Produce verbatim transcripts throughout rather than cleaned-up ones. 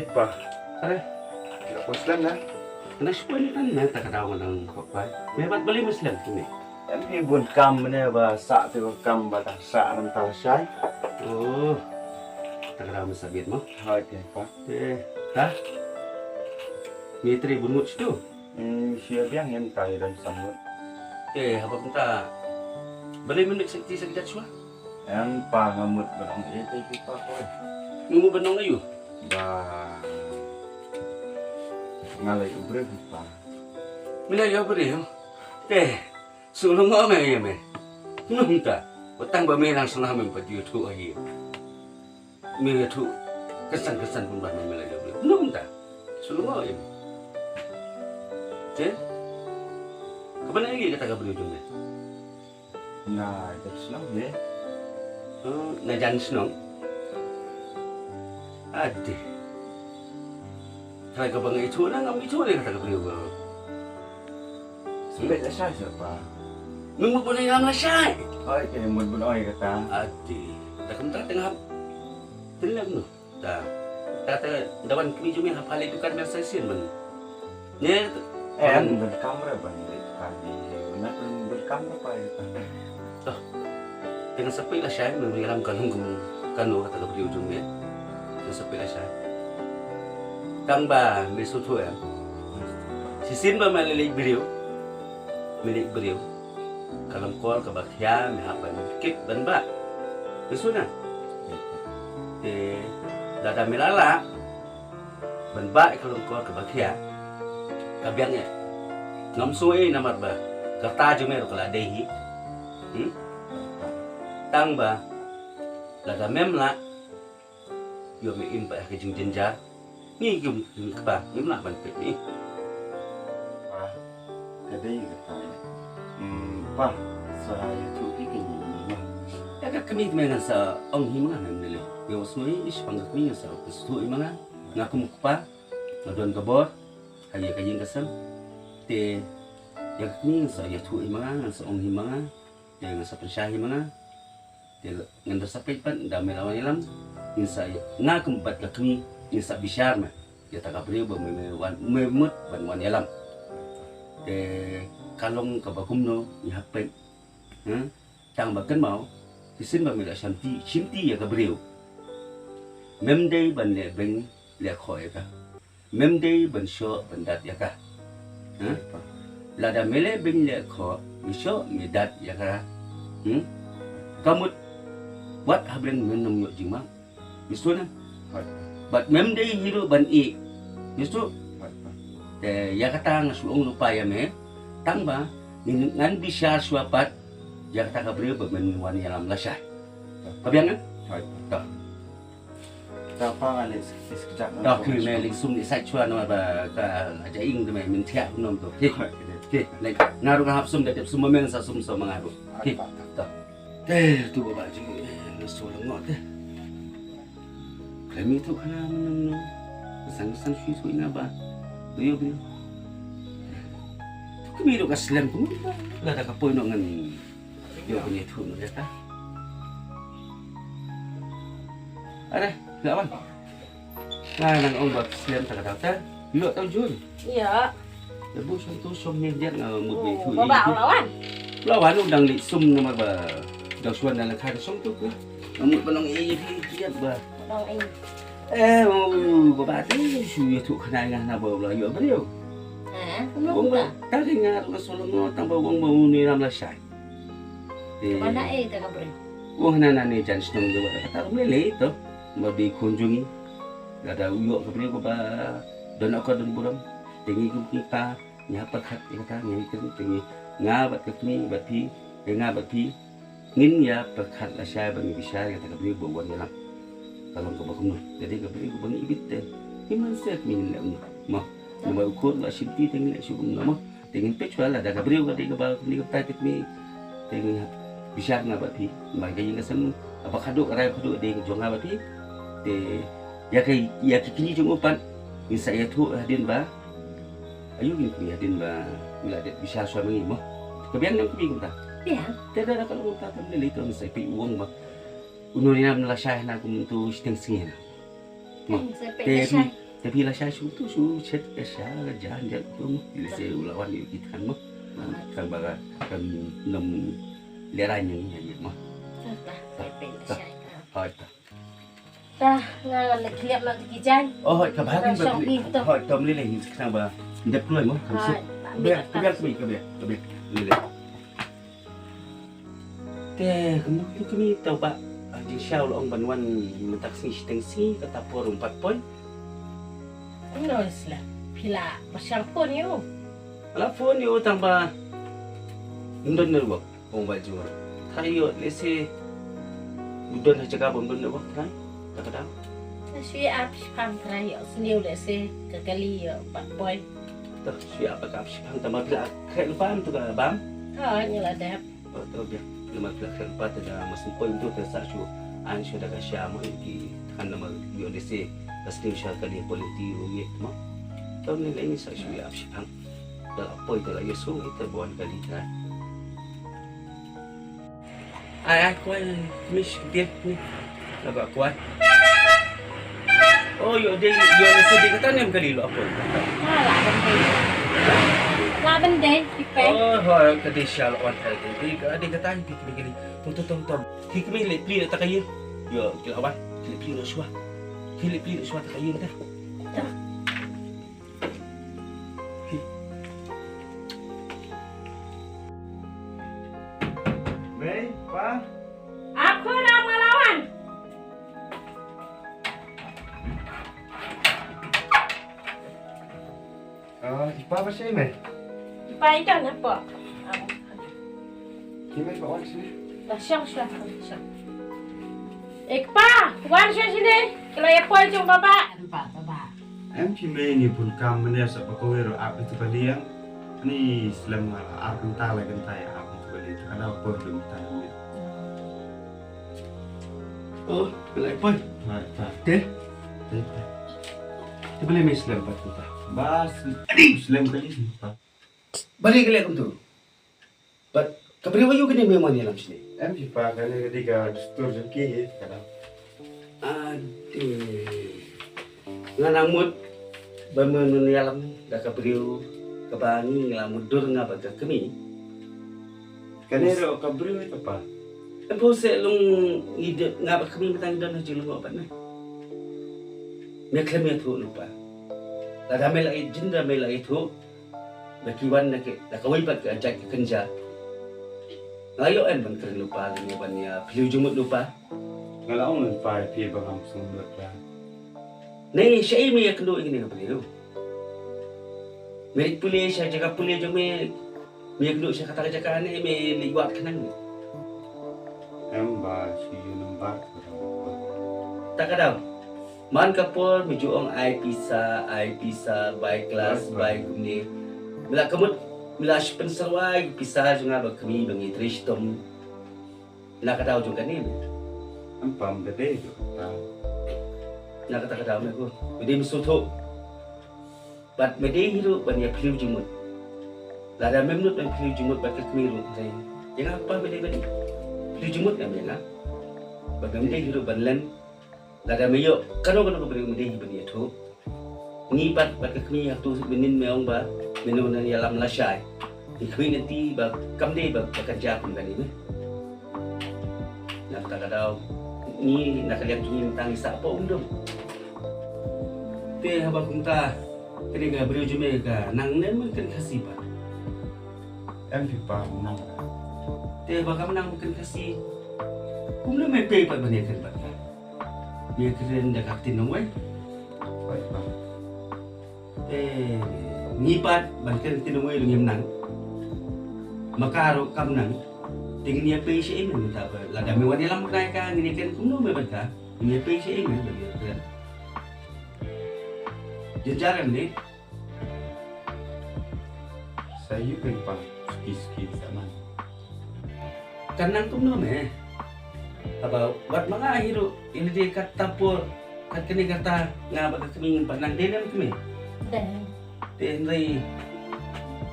Pa. Are. Ka poi slem na. Kane shu poi na, na ta ka daw ngan hok pai. Me bad balei me slem kumne? Em, phi bun kam ne ba sah phi kam ba ta sah nam ta shai. Oh. Ta ka daw me sah bit mo. Hai te pa. Te. Ta. Me tre bun ngut tu. Hmm, shu ïa biang ïa mynta ïa don san ngut. Te haba mynta balei men bit sakti sakjat shuwa? Em pa, nga mut ban ong ïa te ki pa ko. Nga mut ban ong ïa u. Ba nga leh u briew pa. Me leh u briew. Te shu long ong ïa me. Num ta. Ba tang ba me nang sngewbha me pat ïathuh ïa. Me ïathuh kynsan kynsan pynban me leh ïa u briew. Num ta. Shu long ong ïa me. Te ka ban ïa kata ka briew jong me. Na jan shnong ne? Oh, na jan shnong. Ade. Kata ka ba nga ithuh na ngam ithuh ne kata ka briew ba. Sbet la shai sa pa. Nung mut bun ïalam la shai. Oi ke mut bun oi kata. Ade. Ta kumta tengah. Tengah no. Ta, ta, ta, da wan kmie jong me ha pha leit dukan me sa shisien ban. Ne, em, ban kam re ban leit dukan ne, na ban, ban kam re pa ïa ka. To. Te ngan sa peit lashai, me ïalam ka long kum kano kata ka briew jong me. Ngan sa peit lashai. Tang ba me sngewthuh em. Shisien ba me leit briew. Me leit briew. Ka lyngkor kaba khia me hap ban kit ban bah. Te shu na. Te lada me la lah ban bah ïa ka lyngkor kaba khia, ka biang ïa. Ngam sngew ei namar ba ka rta jong me ruh ka la dei hi. Hmm? Tang ba lada mem lah, ïoh me im pat ha ka jingjynjar. Ngi kum ngi kpa ngim lah ban peit ngi. Pa, ka dei kata. Hmm, pa, sa ïathuh phi ka ngi ngi ma. Ïa ka kmie kmie ngan sa ong hi ma nga, mem lei lei. Ïoh sngew ei shaphang ka kmie ngan sa ong hi ma nga. Nga kum u kpa nga don ka bor ha ïa ka ïing ka sem. Te ïa ka kmie ngan sa ïathuh hi ma nga, ngan sa ong hi ma nga. Te ngan sa pynshai hi ma nga. Te ngan da sa peit pat da me la wan ïalam. Ngin sa ïa, nga kum bad ka kmie ngin sa bishar ma ïa ta ka briew ba me, me wan, me mut ban wan ïalam. Te ka long kaba kumno ngi hap peit. Hmm? Tang ba kynmaw, shisien ba me la shimti, shimti ïa ka briew, mem dei ban leh beiñ leh khoh ïa ka. Mem dei ban shoh ban dat ïa ka. Ha? Lada me leh beiñ leh khoh, me shoh me dat ïa ka. Hmm? Ka mut wat ha bneng men nym ïoh jingmang. Me sngewthuh ne? Bad mem dei hi ruh ban ïeh. Me sngewthuh? Te ïa kata nga shu ong lypa ïa me. Tang ba ngan bishar shuwa pat ïa kata ka briew ba men wan ïalam lashai. Ka biang ne? Ta. Ta pa nga leit sha kjat. Ta, phi me leit sum leit sait shuwa namar ba ka la jaing te me, men thiah kum no to. Phi. Phi leit. Nga ruh nga hap sum da dep sum ma me sa sum sa ma nga ruh. Phi. Ta. Te tu ba ba ju. Nga shu lyngngoh te. Khlem ïathuh khana mynno mynno. Ka san ka san shu ïathuh ïa nga ba. Briew briew. Tu kmie ruh ka slem tu. Lada ka poi noh ngan ïoh ban ïathuh noh ïa ka. Are, la wan. Nga nang ong ba slem ta ka daw ta. Ïoh tang jun. Ïa. Ïa bu shong tu shong ne diat nga mut ba ïathuh. Ba ba la wan. La wan u dang leit sum namar ba dang shuwa na la kha ka shong tu ke. Nga mut ba nang ïa ïa ïa ba. Nang ïa. Eh, u ba ba te shu ïathuh khana nga na ba la ïoh briew. Eh, kumno kumta? Ta ki nga ruh nga shu lyngngoh tang ba u ong ba une ïalam lashai. Te. Mana eh ta ka briew. U ong hana na ne jan shnong de wat kata kum lei lei to. Ba dei khun jong ngi. Lada u ïoh ka briew ba don akor don burom. Te ngi kum ki pa ngi hap pyrkhat ïa kata ngi kren te ngi nga bad ka kmie bad phi. Te nga bad phi. Ngin ïa pyrkhat lashai ba ngi bishar ïa kata ka briew ba wan ïalam. Ka long kaba kumno. Te dei ka briew ba ngi ibit te. Ngi man se kmie ngi leh kumno. Mo. Namar u khun ba shimti te ngi leh shu kumno mo. Te ngin peit shuwa lada ka briew ka dei kaba kumne ka batai te kmie. Te ngi hap bishar nga bad phi. Namar ka ïing ka sem kaba khadduh ka rai khadduh ka dei ka jong nga bad phi. Te ïa ka ïa ki kñi jong u pat ngin sa ïathuh hadien ba. Ayu ngin peit hadien ba ngi la dep bishar shuwa ma ngi mo. Ka biang ne em ka biang kumta? Biang. Te da da ka long kumta te lei lei to ngin sa peit u ong ba. Uno ïalam lashai hana kum tu shiteng sngi hana. Mo. Ngin sa peit lashai. Te phi Te phi la shah shuh tu shu shet ka sha ka ja ndia tu mo. Lehse u la wan ïa ki than mo. Kan ba kan nym lehrain ïa ngi mo. Ta, ta, ta. Hoi ta. Ta, nga la khlieh na ki jaiñ. Oh, hoi ka ba kan ba. Hoi, tom lei lei ngi khnang ba. Ndep kloi mo. Hoi. Ka biang, ka biang kmie, ka biang, ka biang. Lei lei. Te kumno kumno kmie tau ba, ah, jingshisha u la ong ban wan mynta ka sngi shiteng sngi kata por um pat poi. Kumno sla phi la pyrshang phone ïa u? La phone ïa u tang ba ym don network, ong ba jua. Tharai ïoh lehse u don ha jaka ba ym don network tharai. Kata ka dang. Shu ïa ap shiphang tharai ïoh sniew lehse ka kali ïoh pat poi. Toh shu ïa ap ka ap shiphang tang ba phi la khreh lypa mynta ka bam. Oh, ngi la dep. Oh, to biang. Namar phi la khreh lypa te da mas poi mynta te sa shu an shu da ka sha mo ki than namar ïoh lehse ka sniew sha ka liang poi lynti ruh miet mo. To ne lei ngi sa shu ïa ap shiphang. Da la poi te la ïoh shu ita buan kali trai. Ai ai kwai miss dia ni. Laba kwai. Oh, ïoh dei, ïoh lehse dei kata ne em kali lo apa? Ah, lah bendei. Lah bendei, ki peng. Oh, hoi, ka dei sha la wan ka dei. Dei ka dei kata ni ki kali. Tom tom tom tom. Ki kali leh pli ta ka ïing. Ïoh, ki la wan. Ki leh pli lo shuwa. Ki leh pli lo shuwa ta ka ïing ta. Ta. Mei, pa. Aku dah melawan. Ah, i pa ba shi mei? I pa i don apa? Ki mei ba wan shi. Dah shang shang shang. Eh, pa, wan shi sini. Kalau ya poi jong baba. Nampak baba. Em phi mei ni bun kam mynne sa ba kawei ruh ap ïa tu ka liang. Ni slem nga la ar kynta lai kynta ïa ap ïa tu ka liang. Te ka dei por dum ta ni. Oh, ka lai poi. Hai, ta. Te? Te, te. Te balei mei slem pat kynta? Ba slem. Aduh, slem kali pa. Balei ka leh kumtu? Bad ka briew aïu kane me mon ïalam shane? Em phi pa, kane ka dei ka dustur jong ki hi, ka dang. Ade. Nga nang mut ba men ïalam da ka briew kaba ngi la mutdur nga bad ka kmie. Kane ruh ka briew ita pa. Em phi seh long ngi dei nga bad ka kmie mynta ngi don ha jinglyngngoh pat ne. Me khlem ïathuh lypa. Lada me la ïa jin da me la ïathuh. Ba ki wan na ke, na kawei pat ka jait ka kynja. Nga ïoh em ban kren lypa lane ban ïa phylliew jingmut lypa. Nga la ong lypa ïa phi ba ngam sngewbha. Nei, shaei me ïakynduh ïa kane ka briew? Me leit pule sha jaka pule jong me, me ïakynduh sha kata ka jaka ne me leit wad khnang ne? Em ba shu ïa nambar. Ta ka daw. Man ka por me ju ong ai pisa, ai pisa, bai glass, bai kumne. Me la ka mut, me la shu pynsyrwa ïa ki pisa jong nga bad ka kmie ba ngi trei shitom. Na ka daw jong kane me. Em pam ka dei jong ka. Na kata ka daw me ko. Me dei me sngewthuh. Bad me dei hi ruh ban ïa phylliew jingmut. Lada mem nud ban phylliew jingmut bad ka kmie ruh, hynrei ïa nga pa me dei ban phylliew jingmut ne em ïa nga. Bad mem dei hi ruh ban len. Lada me ïoh kano kano ka briew me dei hi ban ïathuh. Ngi pat bad ka kmie ha tu mynnin me ong ba me nang ïalam lashai. Ngi khmih lynti ba kam dei ba, ba kan jia kum kane ne. Na kata ka daw ngi na ka liang jong ngi mynta ngi sah hapoh um dum. Te haba kumta kane ka briew jong me ka nang ne mynta ka Khasi pat? Em phi pa, nang. Te haba kam nang mynta ka Khasi, kumno me pei pat ban ïakren bad ka? Me ïakren da ka ktien nongwei. Peit pa. Eh, ngi pat ban kren ktien nongwei ruh ngim nang. Ma ka ruh kam nang. Te ngin ïa pei shaei mynta ba lada me wan ïalam bad ka, ngin ïa kren kumno me bad ka? Ngin ïa pei shaei mynta ba ngin ïa kren. Jynjar em ne? Sa ïoh pynpaw suki suki sa man. Kan nang kumno me? Haba wat ma nga hi ruh, ine de katta por, kat kane katta nga bad ka kmie ngin pat nang, dei ne em kmie? Dei. Te hynrei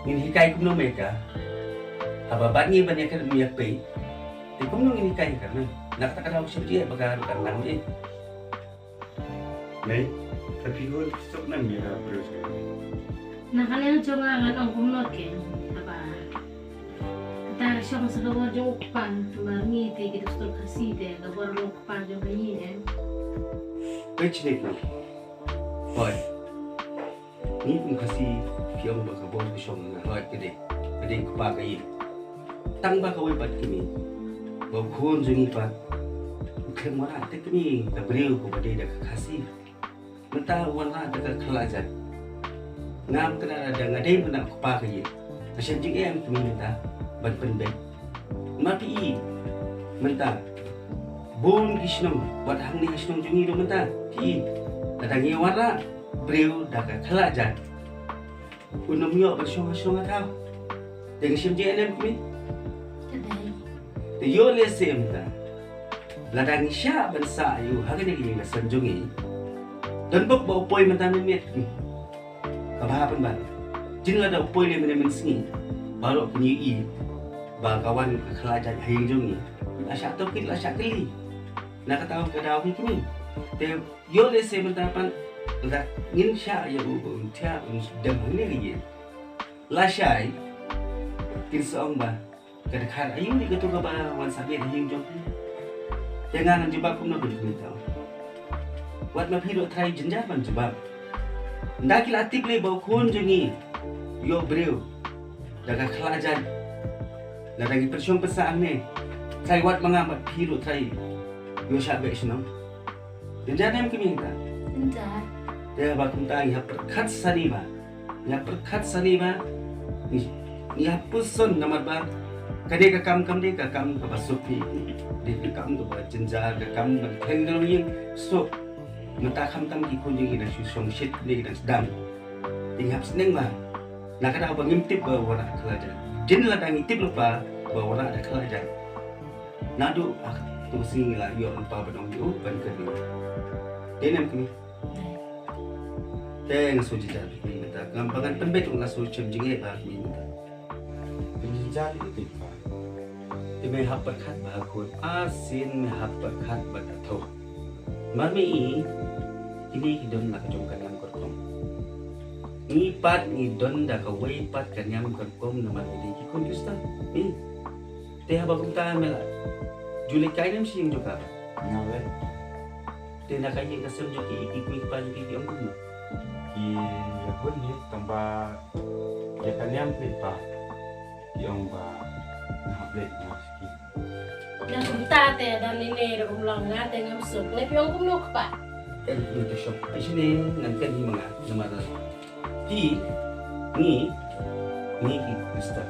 ngin hikai kumno me ka? Haba bad ngi ban ïa ka, ïa pei. Te kumno ngin hikai ka nang? Na kata ka daw shu dei ba ka ruh kan nang eh. Nei, ka phi hun suk nam ïa ka briew. Na ka liang jong nga ngan ong kumno kein, haba kata ka shong sa ka bor jong u kpa, namar ngi te ki dustur Khasi te ka bor jong u kpa jong ka ïing em. Peit shane khnang. Hooid. Ngi kum Khasi phi ong ba ka bor ka shong, nga hooid ka dei. Ka dei kpa ka ïing. Tang ba kawei pat kmie, ba u khun jong ngi pat u khlem wanrah te kmie ka briew kaba dei da ka Khasi. Mynta u wanrah da ka Khlajan. Ngam kynnoh da nga dei mynta u kpa ka ïing. Nga shem jingeh ïa kmie mynta ban pynbeit. Ma phi i mynta bun ki shnong, wat hangne ha shnong jong ngi ruh mynta phi i, lada ngi wanrah briew da ka Khlajan, un ym ïoh ban shong ha shnong ha thaw. Te ngi shem jingeh ne em kmie? Ka dei. Te ïoh lehse mynta lada ngi shah ban sah ïa u ha kane ka ïing ka sem jong ngi, don bok ba u poi mynta mynmiet kmie. Kaba hap ban ban. Jin lada u poi lei mynne mynsngi, baroh kin ïohi ba ka wan ka Khlajan ha ïing jong ngi. La shah tohkit, la shah kylli. Na kata ka daw hi kmie. Te ïoh lehse mynta pat lada ngin shah ïa u ba un thiah, un dem hangne ka ïing, lashai kin sa ong ba ka dkhar aïu ri kato kaba wan sah beit ha ïing jong phi. Te nga ngan jubab kumno kane kmie? Wat ma phi ruh trai jynjar ban jubab. Ynda ki la tip lei ba u khun jong ngi ïoh briew da ka Khlajan, lada ngi pynshong pynsah hangne, trai wat ma nga bad phi ruh trai ïoh shah beit shnong. Jynjar ne em kmie ta? Jynjar. Te haba kumta ngi hap pyrkhat sani ba, ngi hap pyrkhat sani ba, ngi, ngi hap puson namar ba ka dei ka kam, kam dei ka kam kaba suk phi. Dei ka kam kaba jynjar, ka kam ban kheiñ ka longïing suk. Mynta khamtam ki khun jong ngi dang shu shong shit ne, ki dang sdang. Te ngi hap sneng ba na ka daw ba ngim tip ba u wanrah da Khlajan. Jin lada ngi tip lypa ba u wanrah da Khlajan, naduh ha kato ka sngi ngi la ïoh lypa ban ong ïa u ban kyrmen. Dei ne em kmie? Te nga shu jynjar bha mynta. Ngam, ba ngan pynbeit ruh nga shu shem jingeh bha kmie mynta. Pynjynjar ïa u kpa. Te me hap pyrkhat bha khun, arsien me hap pyrkhat bad ka thew. Namar me i, kine ki don la ka jong ka niam ka rukom. Ngi pat ngi don da kawei pat ka niam ka rukom namar ngi dei ki khun Khristan. Te haba kumta me la ju leit kai ne em sha ïing jong ka? Nga leit. Te na ka ïing ka sem jong ki, ki kmie ki kpa jong ki ki ong kumno? Ki ïa hun hi, tang ba ïa ka niam phi pa ki ong ba nga hap leit nga sha ki. Na kumta te da lei lei da kum long nga te ngam suk. Ne phi ong kumno kpa? Em, kumno te shong. Ai shane ngan kren hi ma nga namar phi, ngi, ngi ki Khristan.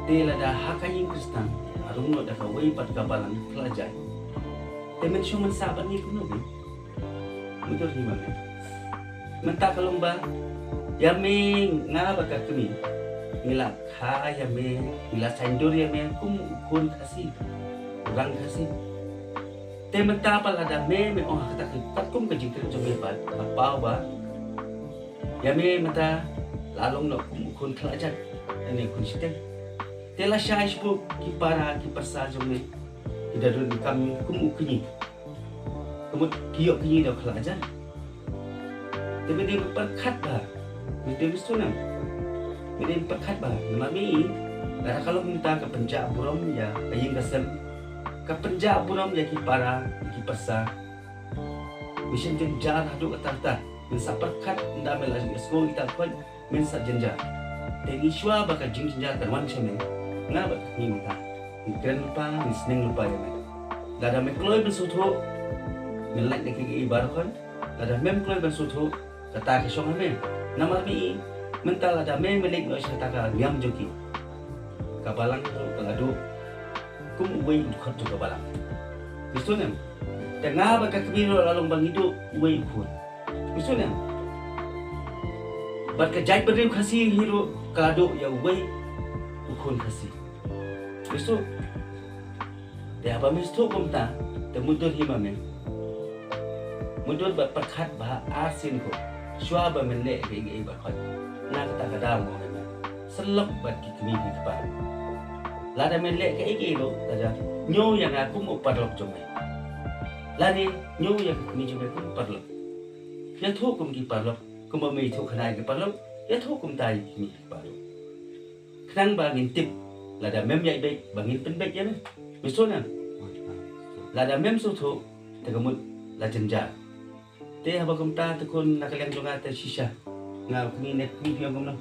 Te lada ha ka ïing Khristan, harum noh da kawei pat ka balang Khlajan, te men shong men sah bad ngi kumno phi? Mutdur hi ma me. Mynta ka long ba ïa me, nga bad ka kmie, ngi la kha ïa me, ngi la saiñdur ïa me kum u khun Khasi, u rang Khasi. Te mynta pat lada me, me ong ha kata ka, katkum ka jingkren jong me pat, ka paw ba ïa me mynta la long noh kum u khun Khlajan, ane khun shiteng. Te lashai shibun ki para ki parsa jong me ki da don kam kum u kñi. Ka mut ki ïoh kñi da u Khlajan. Te me dei pyrkhat bha. Me dei mistuna. Me dei pyrkhat bha. Namar me i, lada ka long mynta ka pynjah burom ïa ka ïing ka sem, ka pynjah burom ïa ki para ïa ki parsa. Me shem jynjar haduh katta katta. Men sa pyrkhat ynda me la ïohsngew ïa kita ki khot, men sa jynjar. Te ngi shuwa ba ka jingjynjar kan wan sha me, nga bad ka kmie mynta ngi kren lypa, ngi sneng lypa ïa me. Lada me kloi ban sngewthuh, men lait na kiei kiei baroh khot. Lada mem kloi ban sngewthuh, kata ka shong ha me. Namar me i, mynta lada me, me leit noh sha kata ka niam jong ki, ka balang ruh ka la duh kum uwei u dkhot jong ka balang. Phi sngewthuh ne em? Te nga bad ka kmie ruh la long ba ngi duh uwei u khun. Phi sngewthuh ne em? Bad ka jaitbynriew Khasi hi ruh ka la duh ïa uwei u khun Khasi. Phi sngewthuh? Te haba me sngewthuh kumta, te mutdur hi ma me. Mutdur bad pyrkhat bha arsien ko. Shuwa ba men leh kaei kaei baroh khot, na kata ka daw mo me, sa lok bad ki kmie ki kpa. Lada men leh kaei kaei ruh, lada ñiew ïa nga kum u paralok jong me. Lane ñiew ïa ka kmie jong me kum paralok. Ïathuh kum ki paralok, kumba me ïathuh khana ïa ki paralok, ïathuh kumta ïa ki kmie ki paralok. Khnang ba ngin tip lada mem ïaid beit ba ngin pynbeit ïa me. Me sngewthuh ne? Lada mem sngewthuh te ka mut la jynjar. Te haba kumta te khun na ka liang jong nga te shisha. Nga kmie ne kmie phi ong kumno?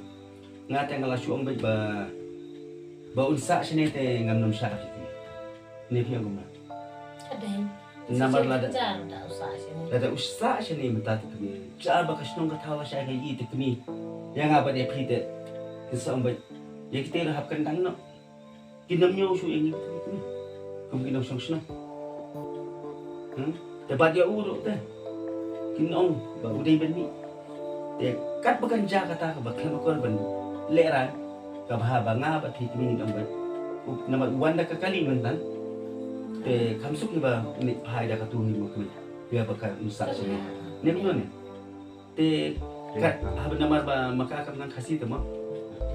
Nga te nga la shu ong beit ba, ba un sah shane te ngam nym shah phi kmie. Ne phi ong kumno? Ka dei. Namar lada, jar da u sah shane. Lada u sah shane mynta te kmie. Jar ba ka shnong ka thaw la shai ka ïohi te kmie. Ïa nga bad ïa phi te. Te sa ong beit. Ïa kita ruh hap kyndang noh. Kin ym ñiew shuh ïa ngi te kmie. Kum ki nongshong shnong. Hmm? Te bad ïa u ruh te. Kin ong ba u dei ban mih. Te katba kan jia kata kaba khlem akor ban lehrain. Ka bha ba nga bad phi kmie ngin ong beit. U, namar u wan da ka kali mynta. Te kham suk ïa ba mih phai da katu ngi mo kmie. Ïa ba ka un sah shane. Ne kumno ne? Te kat haba namar ba ma ka kam nang Khasi te mo.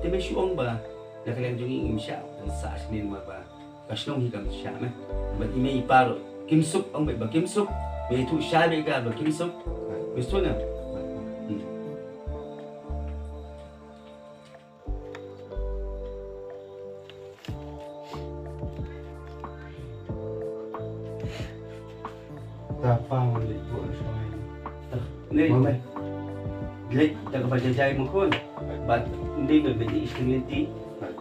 Te me shu ong ba na ka liang jong ngi ngim shah ban sah shane namar ba ka shnong hi kam shah ne. Bad i mei i pa ruh kim suk, ong beit ba kim suk. Me ïathuh shai beit ka ba kim suk. Me sngewthuh ne? Hmm. Ta pang leit buh shong ai. Ni. Mo me. Leit ta ka ba jai jai mo khun. Bad ndei me beit i sting lynti.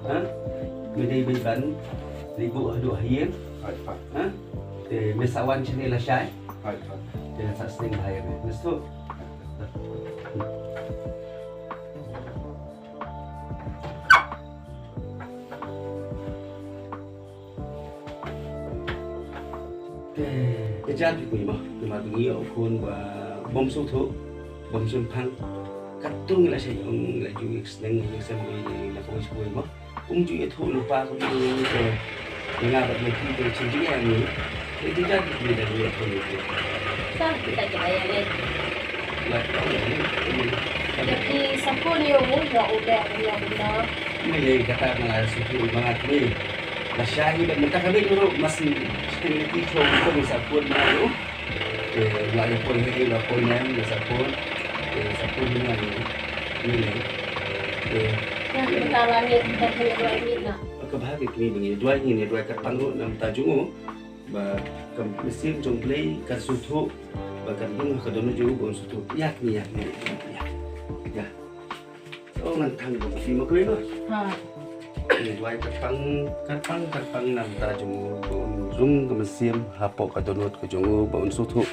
Ha? Me dei beit ban leit buh haduh ha ïing. Ha? Te me sa wan shane lashai. Te ngan sa sting ha ïing. Me sngewthuh. Te, te jan phi kmie mo, namar ba ngi ïoh khun ba bym sngewthuh, bym shemphang. Katto ngi la shah ïoh, ngi la ju ïoh sneng, ïoh sem ngi na kawei shi kawei mo. Um ju ïathuh lypa kmie ngi te, ïa nga bad ïa phi te shen jingeh ngi. Te, te jan phi kmie da ngi ïoh khun ïa phi. Sa kita kita ïa leh. Ba, oh, ïa leh. Ïa phi sa khun ïa u, ïa u leh, ïa u na. Ngi leh kata nga la sngewthuh ma nga kmie. Lashai hi bad mynta ka beit ruh mas sngewthuh ki chong kong sa khun ma ruh. Te la ïa poi hi la poi nang la sa khun. Te sa khun ma ruh. Ni ne. Te na mynta la ni ta khun ruh ni na. Ka bha ki kmie ba ngi duwai ngi ne duwai kat pang ruh na mynta jong u. Ba ka mynsiem jong Blei kan sngewthuh. Ba kan dung ha ka dohnud jong u ba un sngewthuh. Ïa kmie ïa kmie. Ïa. Ïa. Oh, ngan thang ba phi ma kmie ba. Ha. Ni duwai kyrpang, kyrpang, kyrpang na bynta jong u ba un rung ka mynsiem hapoh ka dohnud ka jong u ba un sngewthuh.